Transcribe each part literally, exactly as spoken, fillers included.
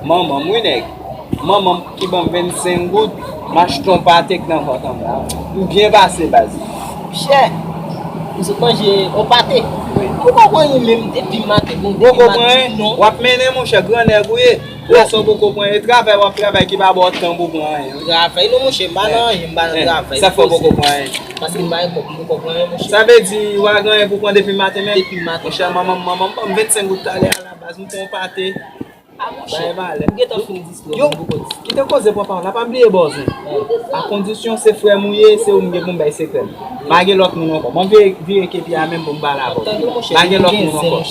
Manman m, wi, nèg. Manman m ki ban m vennsenk goud, m achte yon pate k nan vant an m la. M byen pase, baz. Chè, m sot manje yon pate. Ou konprann menm depi maten, bon, depi maten, non. W ap mennen, monchè, gran nèg ou ye. Lè sa w poko pran, e travay w ap travay ki pa ba w tan pou pran anyen. Travay non, monchè, m pa nan anyen, m pa nan travay. Sa fè w poko pran anyen? Paske m pa gen kòb, m poko pran anyen, monchè. Sa vle di, w pa gen anyen pou pran depi maten menm? Depi maten. Monchè, manman m, manman m ban m vennsenk goud talè a la baz, m pran yon pate. Ah, monchè, m gentan fin di yo, kite koze pran pawòl la, pa bliye bòz ou. A kondisyon se frè m ou ye, se ou m gen pou m bay sekrè m. Pa gen lòt moun ankò. Bon, vire, vire kepi a menm pou m pale avè w. Pa gen lòt moun ankò.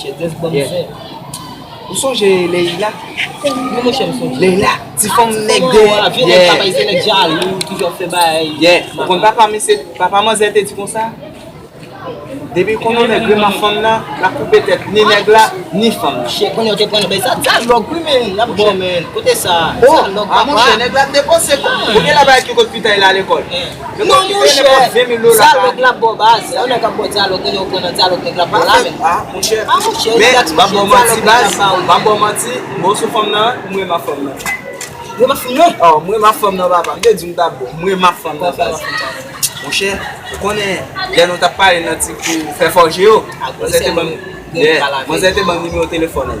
Ou sonje Leila? Wi, monchè, m sonje. Leila, ti fanm nèg de. Vye nèg papa, se nèg jalou, toujou ap fè bagay. Yeah. Ou konn papa misye, papa manzè te di konsa? Depi konnen nèg renmen fanm nan, l ap koupe tèt ni nèg la, ni fanm nan. Chè, konnen yo te pran nan bay sa, dyalòg, wi, men, y ap bon, men, kote sa? Oh, dyalòg, ah, papa. Monchè, nèg la ap depanse kòb. Ou gen la bagay ki kot pita l ale lekòl. Non, monchè, dyalòg la ap bò baz. Yon nèg ap bò dyalòg, konnen yo pran nan dyalòg, nèg la ap bò la, men. Ah, monchè. Ah, monchè, men, m ap ba w manti, baz, m ap ba w manti, bon, sou fanm nan, m renmen fanm nan. Mwen pa fanm nan. Oh, mwen pa fanm nan, papa. M te di m t ap bon. Mwen pa fanm nan, baz. Monchè, ou konnen, lè nou t ap pale nan ti kou fè fòje yo, manzè te ban m, yeah, manzè te ban m nimewo telefòn li.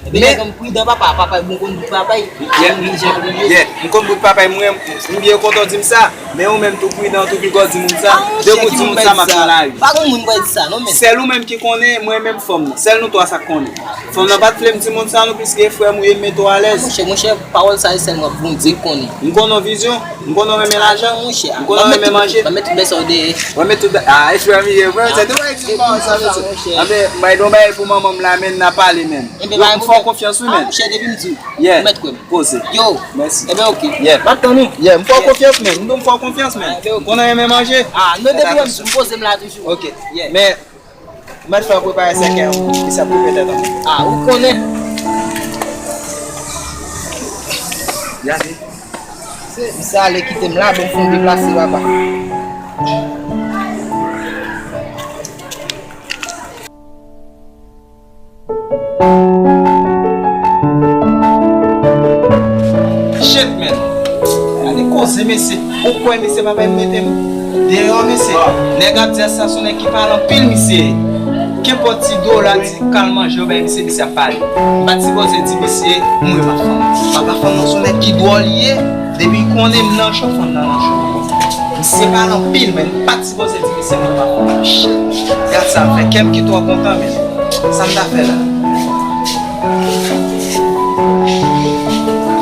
Men, nèg m pridan, papa, papa, bon, konn bout papa, yeah, m konn bout papa, mwen, m byen kontan w di m sa, men ou menm tou pridan, tou pigò di moun sa, depi w di moun sa, m ap nan lari. Pa gen moun pou di sa, non, men. Sèl ou menm ki konnen, mwen menm fanm nan. Sèl nou twa sa k konnen. Fanm nan pa t vle m di moun sa non, piske frè m ou ye, m mete w alèz. Monchè, monchè, pawòl sa e sèlman Bondye k konnen. M konnen w vizyon, m konnen w renmen lajan, m konnen w renmen manje. Mwen met tout bèsè w dèyè. Mwen met tout bè-, ah, e frè m ye, frè, se tou bagay ki pawòl sa, mesye. Anben, m bay don bagay pou manman m la, men n a pale, men. Yo, m fè w konfyans, wi, men. Monchè, depi m di w, yeah, ou mèt kwè m. Poze. Yo, mèsi. Enben, oke. Yeah. M ap tann ou. Yeah, m fè w konfyans, men. M di w m fè w konfyans, men. M konnen w renmen manje. Ah, non, depi w wè m, m poze m la toujou. Oke. Yeah. Men, mèt fè w prepare sèkèy an, ki sa pou fè tèt an. Ah, ou konnen. Gade. Se, misye ale kite m la, bon, fè yon deplase, papa. Shit, man. Gade koze, mesye. Ou kwè, mesye, papa, m mete m deyò, mesye. Nèg ap di a sa, se yon nèg ki pale anpil, misye. Kenpòt ti dola, ti kal manje, yo bay misye, misye ap pale. M pa t sipoze di misye, m renmen fanm. Papa fanm nan, se yon nèg ki dwòl li ye. Depi l konnen m nan cho, fanm nan nan cho. Misye pale anpil, men m pa t sipoze di misye mwen pa kontan. Gad sa m fè, kè m ki twò kontan, men sa m ta fè la?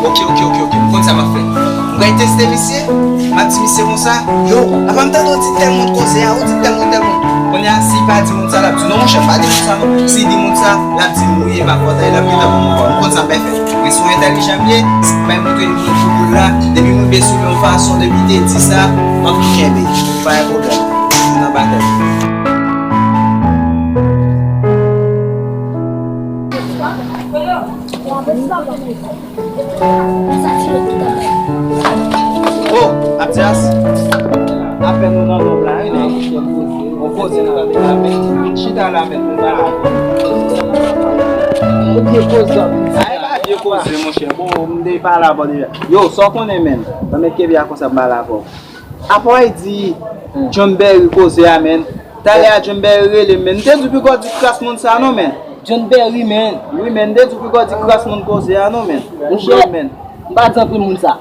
Oke, oke, oke, oke, m konn sa m ap fè. M pral teste misye, m ap di misye konsa, yo, apa m tande w di tèl moun koze a, ou di tèl moun, tèl moun. Kounye a, si l pa di moun sa, l ap di, non, monchè, m pa di moun sa, non. Si l di moun sa, l ap di m wi, e pa fòt a li, l ap gentan ban m kò. M konn sa m pral fè. Men sou entèlijan m ye, si m bay montre li moun pou boul la, depi m rive sou li yon fason, depi l te di sa, m ap kenbe. Pa gen pwoblèm. M nan batèl. Oh, Abdias. Apèn nou nan nonm la, wi, nèg. Bon koze nou tande la, men. Vin chita la, men, nou pale. Ou byen koze, wi. Ay, pa byen koze, monchè. Bon, m te pale avè w deja. Yo, sa w konnen, men? Ban m met kebi a konsa, m pale avè w. Apa w di John Berry koze a, men? Talè a John Berry rele m, men. M te di w piga w di kras moun sa, non, men. John Berry, men. Wi, men. M te di w piga w di kras moun koze a, non, men. Monchè, men. M pa di anpil moun sa.